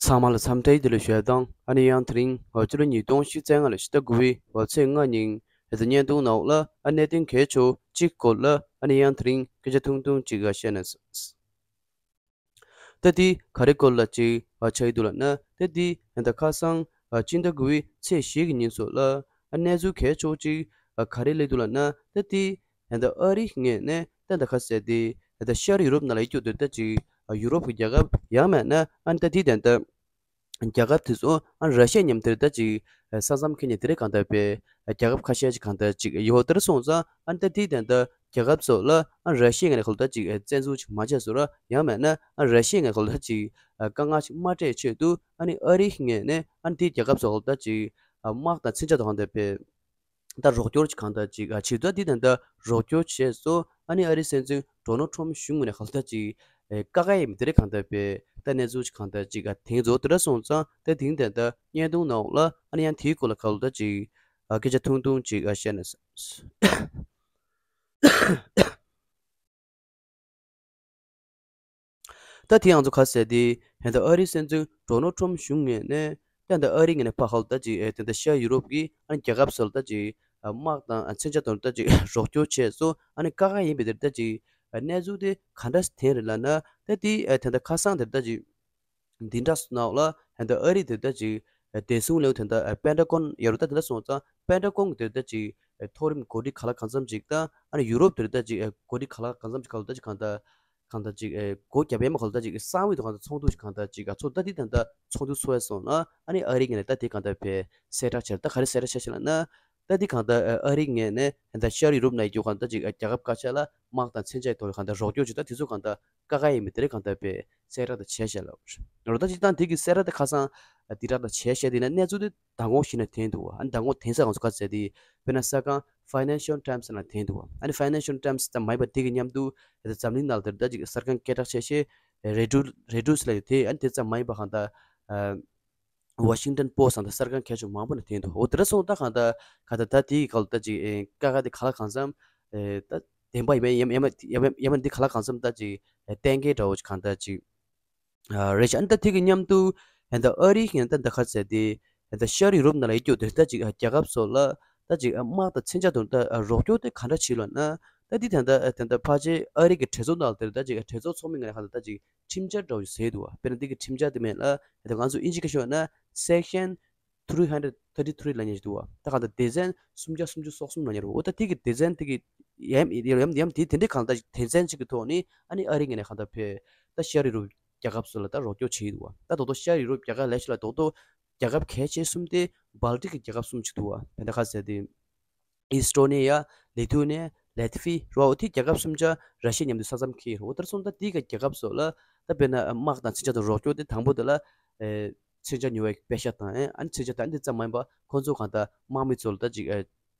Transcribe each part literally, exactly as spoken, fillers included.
ཚང་མ་ལ་འཚམས་འདྲི་བདེ་ལེགས་ཞུ་ཡ་དང་། ཨ་ནི་ཡང་དེ་རིང་ཕྱི་ལོ་ཉིས་སྟོང་ཉི་ཤུ་རྩ་ལྔ་ལོའི་ཕྱི་ཟླ་དགུ་པའི་ཕྱི་ཚེས་ལྔ་ཉིན་ད་ལྟ་བརྙན་ཐུང་ནང་ལ་ཨ་གནད་དོན་གལ་ཆེ་བོ་གཅིག་སྐོར་ལ་ཨ་ནི་ཡང་དེ་རིང་སྐད་ཆ་ཐུང་ཐུང་ཅིག་བཤད་ན། ད་དེ་ག་རེ་སྐོར་ལ་ཅིག་ཆགས་ཀྱི་འདུག་ལབ་ན། ད་དེ་ད་ལྟ་ཁ་སང་སྤྱི་ཟླ་དགུ་པའི་ཚེས་བཞི་གི་ཉིན་སོགས་ལ་ཨ་གནས་ཚུལ་གལ་ཆེ་བོ་ཅིག་ག་རེ་སླེབས་འདུག་ལབ་ན། ད་དེ་ད་ལྟ་ཨ་རིའི་ངོས་ནས་ད་ལྟ་ག་ཟེར་དེ་ད་ལྟ་ཤར་ཡུ་རོབ་ནང་ལ་ཡོད་རྒྱུ་དེ་ད་ཅིག་ཡུ་རོབ་ཀྱི་རྒྱལ་ཁབ་ཡང་མིན་ན་ཨ་ནི་ད་དེ་ད་ལྟ་རྒྱལ་ཁབ་དེ་ཚོ་ཨ་ར་ཤི་ཡ་མཉམ་དུ་ད་ཅིག་ས་མཚམས་ཁེལ་ནས་དེ་རིང་གང་ལྟར་པའི་རྒྱལ་ཁབ་ཁ་ཤས་ཅིག་གང་ལྟར་ཅིག་ཡོད། དེར་སོང་ཙང་ཨ་ནི་ད་དེ་ད་ལྟ་རྒྱལ་ཁབ་ཚོ་ལ་ཨ་ར་ཤི་ཡའི་ངོས་ནས་གང་ལྟར་ཅིག་བཙན་འཛུལ་ཅིག་མ་བྱས་བཟོ་ར་ཡང་མིན་ན་ཨ་ར་ཤི་ཡའི་ངོས་ནས་གང་ལྟར་ཅིག་དཀའ་ངལ་ཅིག་མ་སྤྲད་ཆེད་དུ་ཨ་ནི་ཨ་རིའི་ངོས་ནས་ཨ་ནི་དེའི་རྒྱལ་ཁབ་ཚོ་གང་ལྟར་ཅིག་དམག་དང་མཚོན་ཆ་དང་གང་ལྟར་པའི་ད་རོགས་སྐྱོར་ཅིག་གང་ལྟར་ཅིག་ཨ་བྱེད་དུས་དེ་ད་ལྟ་རོགས་སྐྱོར་བྱས་སོ། ཨ་ནི་ཨ་རིའི་སྲིད་འཛིན་ཌོ་ནལ་ཊམ་གཞུང་ངོས་ནས་གང་ལྟར་ཅིག་ཨེ་བཀག་ཡ་ཡིན་མིན་དེ་རིང་གང་ལྟར་པའི་ད་གནས་ཚུལ་ཅིག་གང་ལྟར་ཅིག་ཨ་དེང་རྫོགས་དེ་འདྲ་སོང་ཙང་ད་དེང་ད་ལྟ་བརྙན་ཐུང་ནང་ལ་ཨ་ནི་ཡང་དེའི་སྐོར་ལ་གང་ལྟར་ཅིག་ཨ་སྐད་ཆ་ཐུང་ཐུང་ཅིག་ཨ་བཤད་ན། ད་དེ་ང་ཚོ་ག་ཟེར་དེ་ད་ལྟ་ཨ་རིའི་སྲིད་འཛིན་ཌོ་ནལ་ཊམ་གཞུང་ངོས་ནས་ད་ལྟ་ཨ་རིའི་ངོས་ནས་ཕར་གང་ལྟར་ཅིག་ཨེ་ད་ལྟ་ཤར་ཡུ་རོབ་ཀྱི་ཨ་ནི་རྒྱལ་ཁབ་སོགས་ལ་ད་ཅིག་ཨ་དམག་དང་ཨ་མཚོན་ཆ་དང་ད་ཅིག་རོགས་སྐྱོར་བྱས་སོ། ཨ་ནི་བཀག་ཡ་ཡིན་པའི་དེར་ད་ཅིག་ཨ་གནས་ཚུལ་དེ་ག་འདྲ་ཐོན་རེད་ལབ་ན། ད་དེ་ཨ་ད་ལྟ་ཁ་སང་དེར་ད་ཅིག་འདི་འདྲ་སོང་ནའང་ལ་ད་ལྟ་ཨ་རི་དེར་ད་ཅིག་ཨ་བདེ་སྲུང་ལས་ཁུངས་དེ་ད་ཨ་པེན་ཊ་གོན་ཡོད་རེད། ད་དེ་འདྲ་སོང་ཙང་པེན་ཊ་གོན་གྱི་དེར་ད་ཅིག་ཨ་མཐོ་རིམ་འགོ་ཁྲིད་གང་ལ་གང་འཚམ་ཅིག་དང་། ཨ་ནི་ཡུ་རོབ་དེར་ད་ཅིག་ཨ་འགོ་ཁྲིད་གང་ལ་གང་འཚམ་ཅིག་གང་ལ་ད་གང་ལྟར་ཅིག་ཨེ་སྒོ་རྒྱབ་ཡས་མ་གང་ལྟར་ཅིག་གསང་བའི་ཐོག་གང་ལྟར་ཚོགས་འདུ་ཞིག་གང་ལྟར་ཅིག་ག་ཚོགས། ད་འདི་ད་ལྟ་ཚོགས་འདུ་ཚོགས་ཡས་སོང་ན་ཨ་ནི་ཨ་རིའི་ངོས་ནས་ད་དེ་གང་ལྟར་པའི་གསལ་བསྒྲགས་བྱས། ད་ག་རེ་གསལ་བསྒྲགས་བྱས་ཤག་ལབ་ན། ད་འདི་གང་ལྟར་ཨ་རིའི་ངོས་ནས་ད་ལྟ་ཤར་ཡུ་རོབ་ནང་ཡོད་རྒྱུ་གང་ལྟར་ཅིག་ཨ་རྒྱལ་ཁབ་ཁ་ཤས་ལ་དམག་དང་མཚོན་ཆའི་ཐོག་ལ་གང་ལྟར་རོགས་སྐྱོར་བྱེད། ད་དེ་ཚོ་གང་ལྟར་བཀག་ཡས་ཡིན་མིན་དེ་རིང་གང་ལྟར་པའི་གསལ་བསྒྲགས་དེ་བྱས་ཤག་ལབ་རེད། ད་ཅིག་ད་འདི་གི་གསལ་བསྒྲགས་དེ་ཁ་སང་དེ་རག་ད་བྱས་བྱས་དེ་ན་གནས་ཚུལ་དེ་མདང་དགོང་ཞིག་ན་ཐོན་འདུག་བ། ཨ་ནི་མདང་དགོང་ཐོན་ས་ང་ཚོ་ག་ཚད་དེ་དཔེར་ན་གསར་ཁང་Financial Times ལ་ཐོན་འདུག་བ། ཨ་ནི་Financial Times ད་མ་ཡིན་པ་དེ་གི་མཉམ་དུ་ཨ་ད་འཛམ་གླིང་ནང་ལ་དེར་ད་ཅིག་གསར་ཁང་སྐད་གྲགས་ཆེ་ཤོས་Reuters Reuters ལ་ཡོད་དེ། ཨ་ནི་དེ་ཙམ་མ་ཡིན་པ་གང་ལྟར་ཨ་Washington Post ལ་ད་གསར་ཁང་གལ་ཆེ་མང་པོ་ན་ཐོན་འདུག་འོ་དེ་འདྲ་སོང་ད་གང་ལྟར་གང་ལྟར་ད་དེ་གི་ག་ལ་ད་ཅིག་ཨེ་བཀག་ཡ་དེ་ག་ལ་གང་འཚམ་ཨེ་ད་བདེན་པ་ཡིན་མིན་ཡིན་མིན་ཡིན་མིན་ཡིན་མིན་འདི་ག་ལ་གང་འཚམ་ད་ཅིག་ཨེ་གཏན་འཁེལ་འདྲ་བོ་ཅིག་གང་ལྟར་ཅིག་ཨ་རེད་ཤག་ཨ་ནི་ད་དེ་གི་མཉམ་དུ་ཨ་ད་ཨ་རིའི་ངོས་ནས་ད་ག་ཚད་དེ་ཨ་ད་ཤར་ཡུ་རོབ་ནང་ལ་ཡོད་རྒྱུ་དེ་ད་ཅིག་ཨ་རྒྱལ་ཁབ་སོགས་ལ་ད་ཅིག་ཨ་དམག་དང་མཚོན་ཆ་དང་ད་ཨ་རོགས་སྐྱོར་དེ་ག་འདྲ་བྱེད་ལབ་ན། ད་འདི་ད་ད་ཨ་ད་ད་ཕལ་ཆེར་ཨ་རི་གི་གྲོས་ཚོགས་ནང་ལ་དེར་ད་ཅིག་ཨ་གྲོས་ཚོགས་ཚོགས་མི་ངོས་ནས་གང་ལྟར་ད་ཅིག་ཁྲིམས་འཆར་འདྲ་བོ་ཞིག་བཟོས་འདུག་བ། དཔེར་ན་འདི་གི་ཁྲིམས་འཆར་དེ་མིན་ལ་ད་ང་ཚོ་དབྱིན་ཇི་སྐད་ཤོད་ན་Section three hundred thirty three ལབ་མཁན་ཞིག་འདུག་བ། ད་གང་ལྟར་སྡེ་ཚན་སུམ་བརྒྱ་སུམ་ཅུ་སོ་གསུམ་ལབ་མཁན་རེད། འོ་ད་དེ་གི་སྡེ་ཚན་དེ་གི་ཡམ་ཡམ་ཡམ་དེ་དེ་འདྲའི་གང་ལྟར་སྡེ་ཚན་ཅིག་གི་ཐོག་ནས་ཨ་ནི་ཨ་རི་ངོས་ནས་གང་ལྟར་ཕེ་ད་ཤར་ཡུ་རོབ་རྒྱལ་ཁབ་སོགས་ལ་ད་རོགས་སྐྱོར་བྱེད་ཀྱི་འདུག་བ། ད་དོ་དོ་ཤར་ཡུ་རོབ་རྒྱལ་ཁབ་ལས་ཤོད་ལ་དོ་དོ་རྒྱལ་ཁབ་གལ་ཆེ་གསུམ་དེ་སྦལ་ཏིག་གི་རྒྱལ་ཁབ་གསུམ་ཅིག་འདུག་བ། བེ་ད་ཁ་ཟེར་དེ། ཨི་སི་ཊོ་ནི་ཡ། ལི་ཐུ་ནི་ཡ། ལེ་ཐི་ཝི་རོ་དེ་རྒྱལ་ཁབ་གསུམ་ཆ་ར་ཤི་ཡ་མཉམ་དུ་ས་མཚམས་འཁེལ་ཡོད་རེད། འོ་དེར་སོང་ད་དེའི་ག་རྒྱལ་ཁབ་སོགས་ལ་ད་དཔེར་ན་དམག་དང་མཚོན་ཆ་དང་རོགས་སྐྱོར་དེ་དང་པོ་དེ་ལ་ཨེ་མཚོན་ཆ་ཉོ་བའི་པེ་ཤ་དང་ཨེ་ཨ་ནི་མཚོན་ཆ་དང་ཨ་ནི་དེ་ཙམ་མ་ཡིན་པ་ཁོང་ཚོ་གང་ལྟར་དམག་མི་ཚོ་ལ་ད་ཅིག་ཨེ་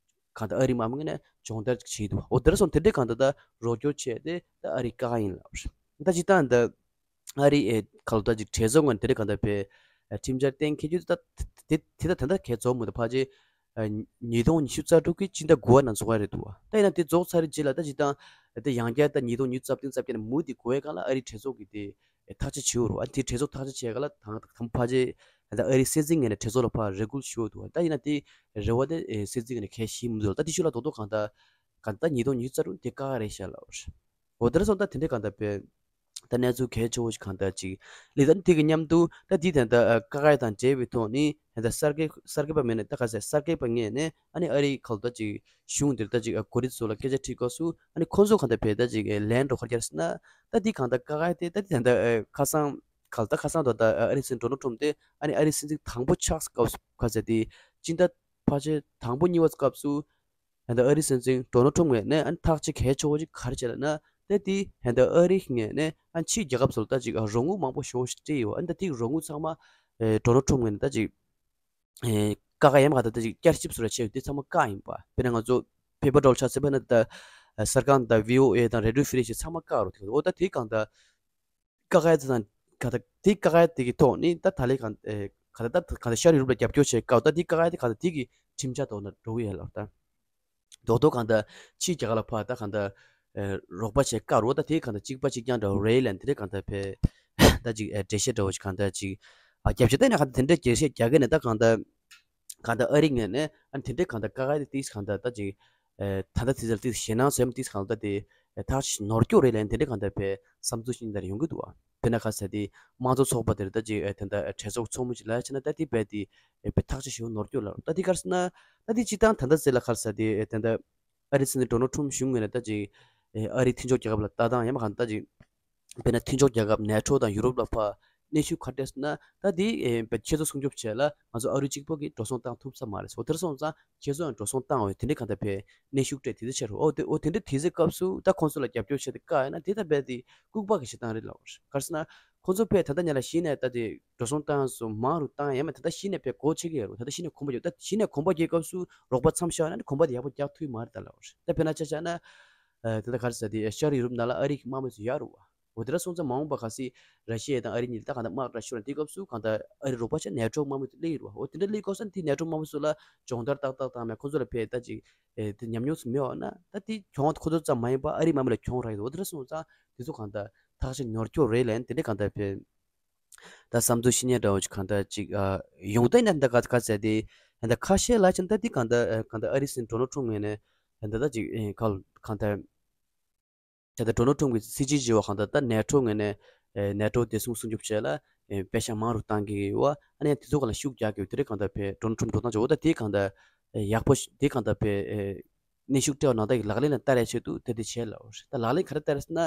གང་ལྟར་ཨ་རི་དམག་མི་ངོས་ནས་སྦྱོང་བརྡར་ཅིག་བྱེད་འདུག་འོ་དེར་སོང་དེ་འདྲའི་གང་ལྟར་ད་རོགས་སྐྱོར་བྱས་ཏེ་ད་ཨ་རི་བཀག་ཡིན་ལབ་རེད། ད་ཅིག་ད་འདི། ཨ་རི་ཨེ་ག་ལ་ད་ཅིག་གྲོས་ཚོགས་ངོས་ནས་དེ་འདྲ་གང་ལྟར་བས་ཨ་ཁྲིམས་འཆར་གཏན་འཁེལ་རྒྱུ་དེ་ད་དེ་དེ་ད་ད་ལྟ་གས་རྫོགས་མི་འདུག་ཕལ་ཆེར་ཨ་ཉིས་སྟོང་ཉི་ཤུ་རྩ་དྲུག་གི་སྤྱི་ཟླ་དགུ་པ་ནང་རྫོགས་ཡ་རེད་འདུག་བ། ད་ཡིན་ན་དེ་རྫོགས་ཚར་རྗེས་ལ་ད་ཅིག་ད་ད་ཡང་བསྐྱར་ད་ཉིས་སྟོང་ཉི་ཤུ་རྩ་བདུན་རྩ་བརྒྱད་ནས་མུ་མཐུད་དགོས་ཡ་གང་ལ་ཨ་རི་གྲོས་ཚོགས་ཀྱིས་དེ་ཐག་གཅོད་བྱེད་འོ་རུ། ཨ་དེ་གྲོས་ཚོགས་ཐག་གཅོད་བྱས་ག་ལ་དང་དང་ཕལ་ཆེར་ད་ཨ་རི་སྲིད་འཛིན་ངོས་ནས་གྲོས་ཚོགས་ལ་ཕར་རེ་སྐུལ་ཞུ་འོ་འདུག་བ། ད་ཡིན་ན་དེ་རེ་བ་དེ་སྲིད་འཛིན་ངོས་ནས་གས་ཞིག་མི་འདུག་ད་དེ་ཤུ་ལ་རྡོག་རྡོག་གང་ལྟར་གང་ལྟར་ཉིས་སྟོང་ཉི་ཤུ་རྩ་དྲུག་དེ་བཀག་རེད་ཤག་ལབ་རེད། འོ་དེར་སོང་ད་དེ་འདྲའི་གང་ལྟར་བས། ད་གནས་ཚུལ་གལ་ཆེ་བོ་ཞིག་གང་ལྟར་ཅིག་ལི་ད་དེ་གི་མཉམ་དུ་ད་དེ་ད་ལྟ་བཀག་ཡ་དང་འབྲེལ་བའི་ཐོག་ནས་ད་ལྟ་གསར་འགོད་གསར་འགོད་པ་མེད་ན་ད་ག་ཟེར་གསར་འགོད་པ་ངོས་ནས་ཨ་ནི་ཨ་རིའི་ག་ལ་ད་ཅིག་གཞུང་འདིར་ད་ཅིག་གོ་སྒྲིག་ཚོ་ལ་སྐད་ཆ་དྲིས་སྐབས་སུ་ཨ་ནི་ཁོང་ཚོ་གང་ལྟར་བས་ད་ཅིག་ལན་འགྲོ་ཁར་རྒྱག་ཟེར་ན། ད་དེ་གང་ལྟར་བཀག་ཡ་དེ་ད་དེ་ད་ལྟ་ཁ་སང་ག་ལ་ད་ཁ་སང་ད་ལྟ་ཨ་རིའི་སྲིད་འཛིན་ཌོ་ནལ་ཊམ་དེ་ཨ་ནི་ཨ་རིའི་སྲིད་འཛིན་དང་པོ་ཆགས་སྐབས་ག་ཟེར་དེ་སྤྱི་ཟླ་ཕལ་ཆེར་དང་པོ་གཉིས་པ་སྐབས་སུ། ད་ལྟ་ཨ་རིའི་སྲིད་འཛིན་ཌོ་ནལ་ཊམ་ངོས་ནས་ཨ་ནི་ཐག་གཅོད་གལ་ཆེ་བོ་ཅིག་ག་རེ་བྱས་ལབ་ན། ད་དེ་ད་ལྟ་ཨ་རིའི་ངོས་ནས་ཨ་ནི་ཕྱིའི་རྒྱལ་ཁབ་ཚོ་ལ་ད་ཅིག་ཨ་རོགས་དངུལ་མང་པོ་ཞེ་པོ་ཞིག་སྤྲད་ཡོད། ཨ་ནི་ད་དེ་གི་རོགས་དངུལ་ཚང་མ་ཨེ་ཌོ་ནལ་ཊམ་ངོས་ནས་ད་ཅིག་ཨེ་བཀག་ཡ་མ་ག་ད་ད་ཅིག་བསྐྱར་ཞིབ་བཟོ་འདྲ་བྱས་ཡོད། དེ་ཚང་མ་བཀག་ཡིན་པ། དཔེར་ན་ང་ཚོ་པེ་པར་འདྲ་བོ་ཆ་ཚང་དཔེར་ན་ད་ལྟ་གསར་ཁང་དང་བྷི་ཨོ་ཨེ་དང་རེ་ཌི་ཡོ་ཧྥི་རི་ཞིག་ཚང་མ་བཀག་རོགས་དེ། འོ་ད་དེ་གང་ལྟར། བཀག་ཡ་དེ་དང་ག་ད་དེ་བཀག་ཡ་དེ་གི་ཐོག་ནས་ད་ད་ལས་གང་ཨེ་ག་ད་ད་ག་ད་ཤར་ཡུ་རོབ་ལ་རྒྱབ་སྐྱོར་བྱེད་སྐབས་ད་དེ་བཀག་ཡ་དེ་ག་ད་དེ་གི་ཁྲིམས་འཆར་ཐོག་ན་འགྲོ་གི་ཡོད་ལ། ད་རྡོག་རྡོག་གང་ད་ཕྱིའི་རྒྱལ་ཁབ་ལ་ཕར་ད་གང་ད་ཨེ་རོགས་པ་བྱེད་དཀའ་རོགས། ད་དེ་གང་ད་གཅིག་པ་གཅིག་རྐྱང་འདྲ་བོ་རེད་ལབ་དེ་རེད། གང་ད་ཕེ་ད་ཅིག་ཨེ་འགྲེལ་བཤད་འདྲ་བོ་ཞིག་གང་ད་ཅིག་ ཨ་རྒྱབ་ཆ་བལྟས་ན་གང་ལྟར་དེ་འདྲའི་རྒྱས་བཤད་རྒྱག་གི་ནས། ད་གང་ལྟར་གང་ལྟར་ཨ་རི་ངོས་ནས་ཨ་ནི་དེ་འདྲའི་གང་ལྟར་དཀའ་ངལ་དེ་ཏིས་གང་ལྟར་ད་ཅིག་ཨེ་ད་ལྟ་དེ་ཚོར་ཏིས་ཞེད་སྣང་ཚོ་ཡང་ཏིས་གང་ལྟར་དེ་ཨེ་ཐག་ཆོད་ནོར་སྐྱོ་རེད་ལབ་ནས་དེ་འདྲའི་གང་ལྟར་བས་བསམ་ཚུལ་ཤིག་འདིར་ཡོང་གི་འདུག་བ། དཔེར་ན་ཁ་ས་དེ་དམངས་གཙོ་ཚོགས་པ་དེར་ད་ཅིག་ཨེ་དེ་འདྲ་གྲོས་ཚོགས་ཚོགས་མི་ཅིག་ལ་བྱས་ན། ད་དེ་བས་དེ་ཨེ་བས་ཐག་ཆོད་ཞེ་པོ་ནོར་སྐྱོ་ལབ། ད་དེ་ག་རེ་ཟེར་ན། ད་དེ་སྤྱིར་བཏང་ད་ལྟ་ཟེར་ལ་ཁ་ས་དེ་ཨེ་དེ་འདྲ་ཨ་རི་སྲིད་འཛིན་ཌོ་ནལ་ཊམ་གཞུང་ངོས་ནས་ད་ཅིག་ཨེ་ཨ་རིའི་མཐུན་ཕྱོགས་རྒྱལ་ཁབ་ལ་ལྟ་སྟངས་ཡང་མ་གང་ད་ཅིག་དཔེར་ན་མཐུན་ཕྱོགས་རྒྱལ་ཁབ་ནེ་ཊོ་དང་ཡུ་རོབ་ལ་ཕར་གནོན་ཤུགས་ག་རེ་སྤྲད་ཟེར་ན། ད་དེ་ཨེ་བས་ཁྱེད་ཚོ་སྲུང་སྐྱོབ་བྱས་ལ་ང་ཚོ་ཨ་རི་གཅིག་པོ་གིས་འགྲོ་སོང་བཏང་ཐུབ་ས་མ་རེད་ཟེར། འོ་དེར་སོང་ཙང་ཁྱེད་ཚོ་ཡང་འགྲོ་སོང་བཏང་འོས། དེ་འདྲའི་གང་ལྟར་བས་གནོན་ཤུགས་སྤྲད་དེ་ཚོ་བྱས་རོགས། འོ་དེ་འོ་དེ་འདྲའི་དུས་ཚོད་སྐབས་སུ་ད་ཁོང་ཚོ་ལ་རྒྱབ་སྐྱོར་བྱས་ཏེ་བཀག་ཡོད་ན་དེ་ད་བས་དེ་ལྐུགས་པ་གི་བྱེད་སྟངས་རེད་ལབ་པ་རེད། ག་རེ་ཟེར་ན། ཁོང་ཚོ་བས་ད་ལྟ་ཉིད་ལ་གཞི་ནས་ད་དེ་འགྲོ་སོང་བཏང་སོང་མང་རུ་བཏང་ཡང་མ་ད་ལྟ་གཞི་ནས་བས་སྒོ་ཕྱེ་གི་ཡོད་རེད། ད་ལྟ་གཞི་ནས་གོམ་པ་རྒྱག་ད་གཞི་ནས་གོམ་པ་རྒྱག་སྐབས་སུ་རོགས་པ་མཚམས་བཞག་ན་ནི་གོམ་པ་དེ་ཡག་པོ་རྒྱག་ཐུབ་ཀྱི་མ་རེད་ད་ལབ་པ་རེད། ད་དཔེར་ན་ཆ་བཞག་ན། ཨ་དེ་ལྟར་ག་རེ་ཟེར་དེ་ཤར་ཡུ་རོབ་ནང་ལ་ཨ་རི་གི་དམག་མི་ཚོ་ཡོད་རེད་བ། འོ་དེ་འདྲ་སོང་ཙང་མ་འོངས་པ་གལ་སྲིད་ར་ཤི་ཡ་དང་ཨ་རི་གཉིས་ད་གང་ལྟར་དམག་འདྲ་ཤོར་ན་དེ་སྐབས་སུ་གང་ལྟར་ཨ་རི་རོགས་པ་བྱས་ནེ་ཊོ་དམག་མི་ཚོ་སླེབས་ཡོད་རེད་བ། འོ་དེ་འདྲ་སླེབས་སྐབས་སུ་དེ་ནེ་ཊོ་དམག་མི་ཚོ་ལ་སྦྱོང་བརྡར་ཏག་ཏག་བཏང་མེད། ཁོ་ཚོ་ལ་ཕེ་ད་ཅིག་ཨེ་དེ་ཉམས་མྱོང་ཚོ་མེད་བ་ན་ད་དེ་གྱོང་ཁོ་ཚོ་ཙམ་མ་ཡིན་པ་ཨ་རི་དམག་མི་ལ་གྱོང་རག་ཡོད། འོ་དེ་འདྲ་སོང་ཙང་དེ་ཚོ་གང་ལྟར་ཐག་ཆོད་ནོར་སྐྱོ་རེད་ལབ་ནས་དེ་འདྲ་གང་ལྟར་ཕེ། ད་བསམ་ཚུལ་བཤད་མཁན་འདྲ་བོ་ཅིག་གང་ལྟར་ཅིག་ཨ་ཡོང་ད་ཡིན་ན་ད་ག་ག་ཟེར་དེ་ད་ཁ་ཤས་ལ་ཅིག་ད་དེ་གང་ལྟར་ཨ་གང་ལྟར་ཨ་རི་སྲིད་འཛིན་ཌོ་ནལ་ཊམ་ངོས་ནས་ད་ད་ཅིག་ཨེ་ག་གང་ལྟར་ད་ལྟ་ཌོ་ནལ་ཊམ་གྱི་སྲིད་ཇུས་བྱས་པ་གང་ལྟར་ད་ནེ་ཊོ་ངོས་ནས་ཨེ་ནེ་ཊོ་བདེ་སྲུང་སྲུང་སྐྱོབ་བྱས་ལ་ཨེ་པེ་ཤག་མང་རུ་བཏང་གི་ཡོད་པ། ཨ་ནི་དེ་ཚོ་ག་ལ་ཤུགས་རྒྱག་གི་ཡོད། དེ་རིང་གང་ལྟར་ཕེ་ཌོ་ནལ་ཊམ་འགྲོ་སྟངས་བྱས། འོ་ད་དེ་གང་ལྟར་ཨེ་ཡག་པོ་ཞིག་དེ་གང་ལྟར་ཕེ་ཨེ་གནོན་ཤུགས་སྤྲད་པ་ནང་ལྟར་གྱི་ལག་ལེན་ལ་བསྟར་ཡའི་ཆེད་དུ་དེ་དེ་བྱས་ལབ་པ་རེད། ད་ལག་ལེན་ག་རེ་བསྟར་ཟེར་ན།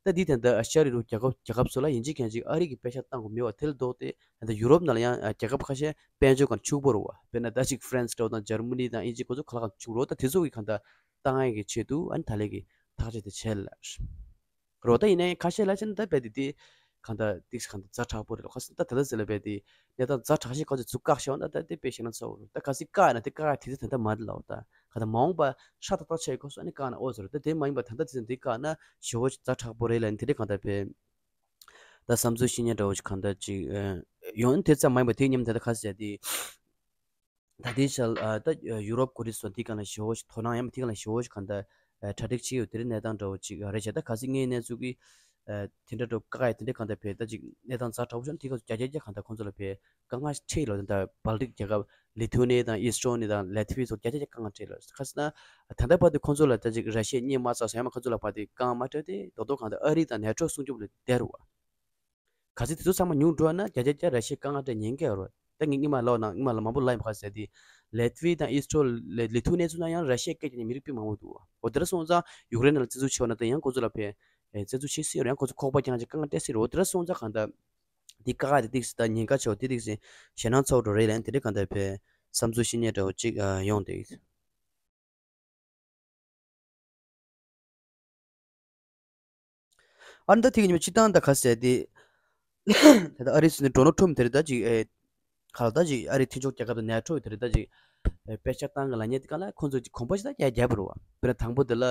ད་འདི་ད་ལྟ་ཤར་ཡུ་རོབ་རྒྱལ་ཁབ་རྒྱལ་ཁབ་ཚོ་ལ་ཡིན་གཅིག་མིན་གཅིག་ཨ་རི་གི་པེ་ཤག་བཏང་དགོས་མེད་པ་དེ་ལ་ལྡོག་སྟེ། ད་ལྟ་ཡུ་རོབ་ནང་ལ་ཡང་རྒྱལ་ཁབ་ཁ་ཤས་དཔལ་འབྱོར་སྒང་ཕྱུག་པོ་རེད་བ། དཔེར་ན་ད་ཅིག་ཧྥ་རན་སི་འདྲ་བོ་དང་འཇར་མ་ནི་དང་དབྱིན་ཇི་ཁོ་ཚོ་ག་ལ་ཕྱུག་རེད་བ། ད་དེ་ཚོ་གི་གང་ལྟར་བཏང་ཡ་གི་ཆེད་དུ་ཨ་ནི་ད་ལན་གྱི་ཐག་གཅོད་དེ་བྱས་ལ། རོ་ད་ཡིན་ནའི་ཁ་ཤས་ལ་ཕྱིན་ད་རྦད་དེ་དེ་གང་ལྟར་ཏིག་གང་ལྟར་ཛ་དྲག་པོ་རེད་ལ། ཁ་སང་ད་ད་ལྟ་ཟེར་ལ་རྦད་དེ་གནས་སྟངས་ཛ་དྲག་ཞིག་ག་ཚོད་ཚུགས་བཀག་ཤོག་ན་ད་དེ་དཔེ་བཤད་ན་ཚ་བོ་རེད། ད་གལ་སྲིད་བཀག་ཡིན་ན་དེ་བཀག་ཡ་དེ་ཚོ་ད་ལྟ་མ་རེད་ལ། འོ་ད་གང་ལྟར་མ་འོངས་པ་ཧྲ་ཏག་ཏག་ཆགས་ཡོད་སྐབས་སུ་ཨ་ནི་བཀག་ན་ཨོ་ཟེར། ད་དེ་མ་ཡིན་པ་ད་ལྟ་དེ་ཚོ་འདི་བཀག་ན་ཞེ་པོ་ཅིག་ཛ་དྲག་པོ་རེད་ལ། ཨ་ནི་དེ་འདྲ་གང་ལྟར་བས་ད་བསམ་ཚུལ་བཤད་མཁན་འདྲ་བོ་ཞིག་གང་ལྟར་ཅིག་ཡོང་། ཨ་ནི་དེ་ཙམ་མ་ཡིན་པ་དེ་མཉམ་དུ་ད་ལྟ་ཁ་ཟེར་དེ། ད་ལྟའི་ཆར་ཨ་ད་ཡུ་རོབ་ཀོ་རི་སོགས་འདི་ག་ལ་ཞེ་པོ་ཞིག་དོ་སྣང་ཡང་མ་འདི་ག་ལ་ཞེ་པོ་ཞིག་གང་ལྟར་ཨ་གྲ་སྒྲིག་བྱེད་ཡོད། དེ་རིང་གནས་སྟངས་འདྲ་བོ་ཅིག་རེད་བྱས། ད་གལ་སྲིད་དངོས་གནས་ཚུལ་གྱི་ཨ་དེ་འདྲ་འདྲ་བོ་བཀག་ཡ་དེ་འདྲ་གང་ལྟར་བས་ད་ཅིག་གནས་སྟངས་ཛ་དྲག་པོ་བྱུང་ན་དེ་ག་ཚོད་བརྒྱ་ཆ་བརྒྱ་གང་ལྟར་ཁོང་ཚོ་ལ་བས་དཀའ་ངལ་འཕྲད་ཡོད་ལ། ད་ལྟ་བལ་ཏིག་རྒྱལ་ཁབ་ལི་ཐུ་ནི་དང་ཨི་སི་ཊོ་ནི་དང་ལེ་ཐི་ཝི་སོགས་བརྒྱ་ཆ་བརྒྱ་དཀའ་ངལ་འཕྲད་ཡོད་ལ། ཁ་སང་ད་ལྟ་བར་དུ་ཁོང་ཚོ་ལ་ད་ཅིག་ར་ཤི་ཡས་གཉེར་མ་ཚར་སོང་ཡང་མ་ཁོང་ཚོ་ལ་བར་དུ་དཀའ་ངལ་མ་འཕྲད་དེ་རྡོག་རྡོག་གང་ལྟར་ཨ་རི་དང་ནེ་ཊོ་སྲུང་སྐྱོབ་ལ་བསྡད་རུ་བ། གལ་སྲིད་དེ་ཚོ་ཚང་མ་ཉུང་འགྲོ་ན་བརྒྱ་ཆ་བརྒྱ་ར་ཤི་ཡ་དཀའ་ངལ་འཕྲད་ཉེན་ཁ་ཡོད་རེད། ད་ངས་སྔོན་མ་ལབ་ན་སྔོན་མ་ལ་མང་པོ་ལབ་ཡིན་པ་ག་ཟེར་དེ། ལེ་ཐི་ཝི་དང་ཨི་སི་ཊོ་ལེ་ལི་ཐུ་ནི་ཡ་ཚོ་ན་ཡང་ར་ཤི་ཡ་སྐད་རྒྱག་མཁན་མི་རིགས་དཔེ་མང་པོ་འདུག་འོ་དེ་འདྲ་སོང་ཙང་ཡུཀ་རེན་ལ་བཙན་འཛུལ་བྱས་པ་ན་ད་ཡང་ཁོ་ཚོ་ལ་ཕན་ཨེ་བཙན་འཛུལ་བྱེད་སྲིད་ཡོད་རེད། ཡང་ཁོ་ཚོ་ཁོག་པ་རྐྱང་རྐྱང་དཀའ་ངལ་འཕྲད་སྲིད་རེད། འོ་དེ་འདྲ་སོང་ཙང་གང་ལྟར་འདི་བཀག་ཡ་དེ་ཏིག་ཙམ་ད་ཉེན་ཁ་ཆེ་བ་དེ་ཏིག་ཙམ་ཞེད་སྣང་ཚ་བོ་འདྲ་རེད་ལབ་ནས་དེ་འདྲ་གང་ལྟར་ཕན་བསམ་ཚུལ་བཤད་མཁན་འདྲ་བོ་ཅིག་ཨ་ཡོང་འདུག་ཨ་ནི་ད་དེ་གི་ཉི་མ་སྤྱི་བཏང་ད་ག་ཟེར་དེ། ད་ལྟ་ཨ་རིའི་སྲིད་འཛིན་ཌོ་ནལ་ཊམ་དེ་རེད། ད་ཅིག་ཨེ་ག་ལ་ད་ཅིག་ཨ་རིའི་མཐུན་ཕྱོགས་རྒྱལ་ཁབ་དང་ནེ་ཊོ་དེ་རེད། ད་ཅིག་ཨེ་པེ་ཤག་བཏང་གི་ལབ་མཁན་དེ་ག་ལ་ཁོང་ཚོ་ཅིག་གོམ་པ་ཞིག་ད་རྒྱག་རྒྱག་པ་རེད་བ། དཔེར་ན་དང་པོ་དེ་ལ་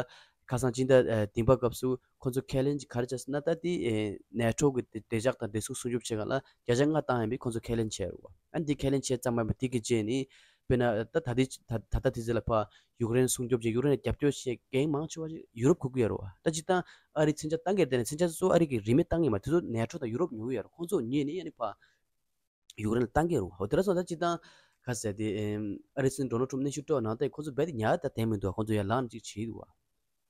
ཁ་སང་སྤྱི་ཟླ་ཨེ་བདུན་པ་སྐབས་སུ་ཁོང་ཚོ་ཁས་ལེན་ཅིག་ག་རེ་བྱས་ཟེར་ན། ད་དེ་ཨེ་ནེ་ཊོ་གི་བདེ་བདེ་འཇགས་དང་བདེ་སྲུང་སྲུང་སྐྱོབ་བྱེད་ག་ལ་བརྒྱ་ཆ་ལྔ་བཏང་ཡིན་པའི་ཁོང་ཚོ་ཁས་ལེན་བྱས་རེད་བ། ཨ་ནི་དེ་ཁས་ལེན་བྱས་ཙམ་མ་ཡིན་པ་དེ་གི་རྗེས་ནི་དཔེར་ན་ད་ད་ལྟའི་ད་ད་ལྟ་དེ་ཚོ་ལ་ཕར་ཡུཀ་རེན་སྲུང་སྐྱོབ་བྱེད། ཡུཀ་རེན་ལ་རྒྱབ་སྐྱོར་བྱེད་མཁན་མང་ཆེ་བ་ཞིག་ཡུ་རོབ་གུག་གི་ཡོད་རེད་བ། ད་སྤྱིར་བཏང་ཨ་རིའི་མཚོན་ཆ་བཏང་གི་རེད། དེ་ནས་མཚོན་ཆ་སོ་སོ་ཨ་རི་གི་རིན་མེད་བཏང་གི་མ་རེད། དེ་ཚོ་ནེ་ཊོ་དང་ཡུ་རོབ་ཉོ་གི་ཡོད་རེད། ཁོང་ཚོ་ཉོས་ནས་ཨ་ནི་ཕར་ཡུཀ་རེན་ལ་བཏང་གི་རེད་བ། འོ་དེ་འདྲ་སོང་ཙང་སྤྱིར་བཏང་ག་ཟེར་དེ་ཨ་རིའི་སྲིད་འཛིན་ཌོ་ནལ་ཊམ་གནོན་ཤུགས་སྤྲད་པ་ནང་བཞིན་ཁོང་ཚོ་རྦད་དེ་ཉར་ད་བསྡད་མི་འདུག་ཁོང་ཚོ་ཡར་ལངས་ནས་ཅིག་བྱེད་འདུག་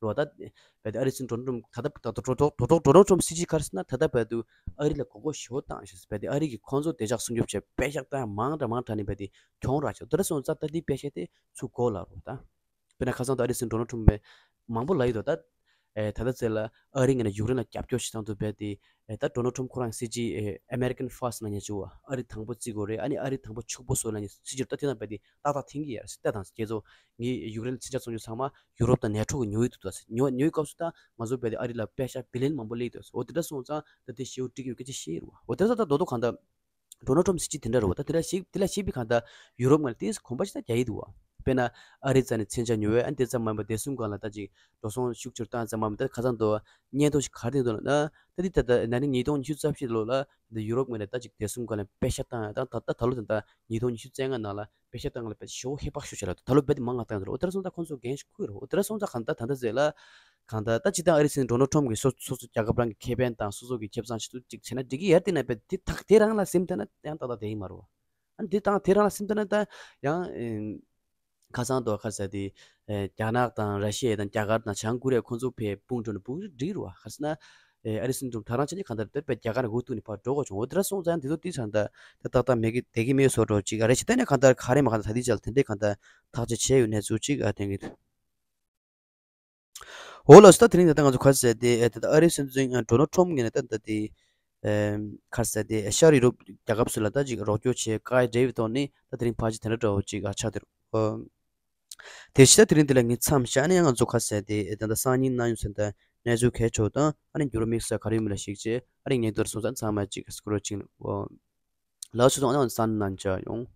བ། རེད་བ། ད་རྦད་དེ་ཨ་རིའི་སྲིད་འཛིན་ཌོ་ནལ་ཊམ་ད་ལྟ་ད་ལྟ་ཌོ་ནལ་ཊམ་སྲིད་ཇུས་ག་རེ་ཟེར་ན། ད་ལྟ་རྦད་དེ་ཨ་རི་ལ་མགོ་སྐོར་ཞེ་པོ་བཏང་ཤག་རྦད་དེ་ཨ་རི་གིས་ཁོང་ཚོ་བདེ་འཇགས་སྲུང་སྐྱོབ་བྱས་པེ་ཤག་བཏང་ཡ་མང་དྲགས་མང་དྲགས་ནས་རྦད་དེ་གྱོང་རག་ཤག་དེ་འདྲ་སོང་ཙང་ད་འདི་པེ་ཤག་དེ་ཚུར་དགོས་ལབ་རེད་བ། ད་དཔེར་ན་ཁ་སང་ད་ཨ་རིའི་སྲིད་འཛིན་ཌོ་ནལ་ཊམ་པས་མང་པོ་ལབ་ཡོད་དོ། ད་ཨེ་ད་ལྟ་ཚེ་ལ་ཨ་རི་ངོས་ནས་ཡུཀ་རེན་ལ་རྒྱབ་སྐྱོར་བྱེད་སྟངས་དེ་རྦད་དེ་ཨེ་ད་ཌོ་ནལ་ཊམ་ཁོ་རང་སྲིད་ཇུས་ཨེ་American First ལབ་མཁན་ཅིག་ཡོད་བ། ཨ་རི་དང་པོ་བརྩི་དགོས་རེད། ཨ་ནི་ཨ་རི་དང་པོ་ཕྱུག་པོ་བཟོ་ལབ་མཁན་སྲིད་ཇུས་རེད། ད་དེ་ནང་རྦད་དེ་ཏག་ཏག་འཐེན་གྱི་ཡོད་རེད། ད་དང་ཁྱེད་ཚོ་ངས་ཡུཀ་རེན་ལ་མཚོན་ཆ་བཙོང་རྒྱུ་ཚང་མ་ཡུ་རོབ་དང་ནེ་ཊོ་གིས་ཉོ་ཡི་འདུག་ད་ཟེར། ཉོ་ཉོ་ཡི་སྐབས་སུ་ད་ང་ཚོ་རྦད་དེ་ཨ་རི་ལ་པེ་ཤག་བི་ལི་ཡན་མང་པོ་སླེབས་འདུག་ཟེར། འོ་དེ་འདྲ་སོང་ཙང་ད་དེ་ཞེ་པོ་འགྲིག་གི་ཡོད་སྐད་ཆ་བཤད་ཡོད་རེད་བ། འོ་དེ་ཚོ་ད་རྡོག་རྡོག་གང་ལྟར་ཌོ་ནལ་ཊམ་སྲིད་ཇུས་དེ་འདྲ་རེད་བ། ད་དེ་ལ་གཞིགས་དེ་ལ་གཞིགས་པའི་གང་ལྟར་ཡུ་རོབ་ངོས་ནས་ཏོག་ཙམ་གོམ་པ་ཞིག་ད་རྒྱག་གི་འདུག་བ། དཔེར་ན་ཨ་རི་རྩ་ནས་མཚོན་ཆ་ཉོ་བས། ཨ་ནི་དེ་ཙམ་མ་ཡིན་པར་བདེ་སྲུང་སྒང་ལ་ད་ཅིག་འགྲོ་སོང་ཤུགས་ཆེར་བཏང་ཙམ་མ་ཡིན་པར་ད་ཁ་སང་དུ་བརྙན་ཐུང་ཞིག་ག་རེ་བསྟན་འདུག་ལབ་ན། ད་འདི་ད་ལྟ་ན་ནིང་ཉིས་སྟོང་ཉི་ཤུ་རྩ་བཞི་ལོ་ལ་འདི་ཡུ་རོབ་ངོས་ནས་ད་ཅིག་བདེ་སྲུང་སྒང་ལ་པེ་ཤག་བཏང་ཡ་དང་། ད་ད་ད་ལོ་ད་ལྟ་ཉིས་སྟོང་ཉི་ཤུ་རྩ་ལྔ་ནང་ལ་པེ་ཤག་བཏང་ཡ་ལ་དཔེ་ཞེ་པོ་ཧེ་བག་ཞེ་པོ་ཅིག་རེད། ད་ལོ་རྦད་དེ་མང་ང་བཏང་ཡོད་རེད། འོ་དེ་འདྲ་སོང་ཙང་ཁོང་ཚོ་འགན་ཞིག་འཁུར་རེད། འོ་དེ་འདྲ་སོང་ཙང་གང་ལྟར་ད་ལྟ་ཟེར་ལ་ ད་ལྟ་ད་སྤྱིར་བཏང་ཨ་རི་སྲིད་འཛིན་ཌོ་ནལ་ཊམ་གྱིས་སོ་སོ་སོ་རྒྱལ་ཁབ་རང་གི་ཁེ་ཕན་དང་སོ་སོ་གི་ཁེ་བཟང་ཆེད་དུ་ཅིག་བྱས་ན་འགྲིག་གི་ཡོད་དེ་ན་པས་དེ་ཐག་དེ་རང་ལ་སིམ་ཐལ་ན་ཡང་ཏག་ཏག་དེ་ཡིན་མ་རེད་བ། ཨ་འདི་དང་དེ་རང་ལ་སིམ་ཐལ་ན་ད་ཡང་ཨེ་ཁ་སང་དུ་ག་རེ་ཟེར་དེ་ཨེ་རྒྱ་ནག་དང་ར་ཤི་ཡ་དང་རྒྱ་གར་དང་བྱང་ཀོ་རི་ཡ་ཁོང་ཚོ་ཕར་དཔུང་གྲོལ་ནས་དཔུང་འགྲིག་རེད་བ། ག་རེ་ཟེར་ན་ཨེ་ཨ་རི་སྲིད་འཛིན་ཊམ་ད་རང་བྱས་ནས་གང་ལྟར་དེ་པས་རྒྱ་གར་ནས་འུ་ཐུག་ནས་ཕར་འགྲོ་དགོས་བྱུང་། འོ་དེ་འདྲ་སོང་ཙང་འདི་ཚོ་དེ་ཚང་ད་དེ་ཏག་ཏག་མེད་གི་བསྡད་ཀྱི་མེད་བཟོ་འདྲ་ཅིག་ཨ་རེ་བྱས། ད་ནས་གང་ལྟར་ག་རེ་མ་གང་ལྟར་ད་ལྟའི་ཆར་དེ་འདྲས་གང་ལྟར་ཐག་གཅོད་བྱས་ཡོད་གནས་ཚུལ་ཅིག་ཨ་བསྟན་གྱི་འདུག། འོ་ལགས་སོ། ད་དེ་རིང་ད་ལྟ་ང་ཚོ་ག་རེ་ཟེར་དེ་ཨེ་ད་ལྟ་ཨ་རིའི་སྲིད་འཛིན་ཨ་ཌོ་ནལ་ཊམ་ངོས་ནས་ད་ད་དེ་ཨེམ་ག་རེ་ཟེར་དེ་ཨེ་ཤ་ཡུ་རོབ་རྒྱལ་ཁབ་ཚོ་ལ་ད་ཅིག་རོགས་སྐྱོར་བྱེད་བཀའ་སྒྲིག་པའི་ཐོག་ནས་ད་དེ་རིང་ཕལ་ཆེར་དེ་འདྲ་འདྲ་བོ་ཅིག་ཨ་ཆགས་བསྡད་རེད། ཨོ་དེ་བཞིན་ད་དེ་རིང་འདི་ལ་ངས་མཚམས་བཞག་ནས་ང་ཚོ་ག་རེ་ཟེར་དེ་ཨེ་ད་ལྟ་སང་ཉིན་གནང་ཡོང་ཟེར་ད་གནས་ཚུལ་གལ་ཆེ་བ་དང་ཨ་ནི་འགྱུར་བ་དམིགས་བསལ་ག་རེ་ཡོད་མེད་ལ་གཞིགས་བྱས་ཨ་ནི་ངས་མདོར་སོང་ཙང་ཚང་མ་ཅིག་སྐོར་ཅིག་ཨོ་ལགས་སོ། ཚང་མ་གསན་གནང་བྱ་ཡོང་།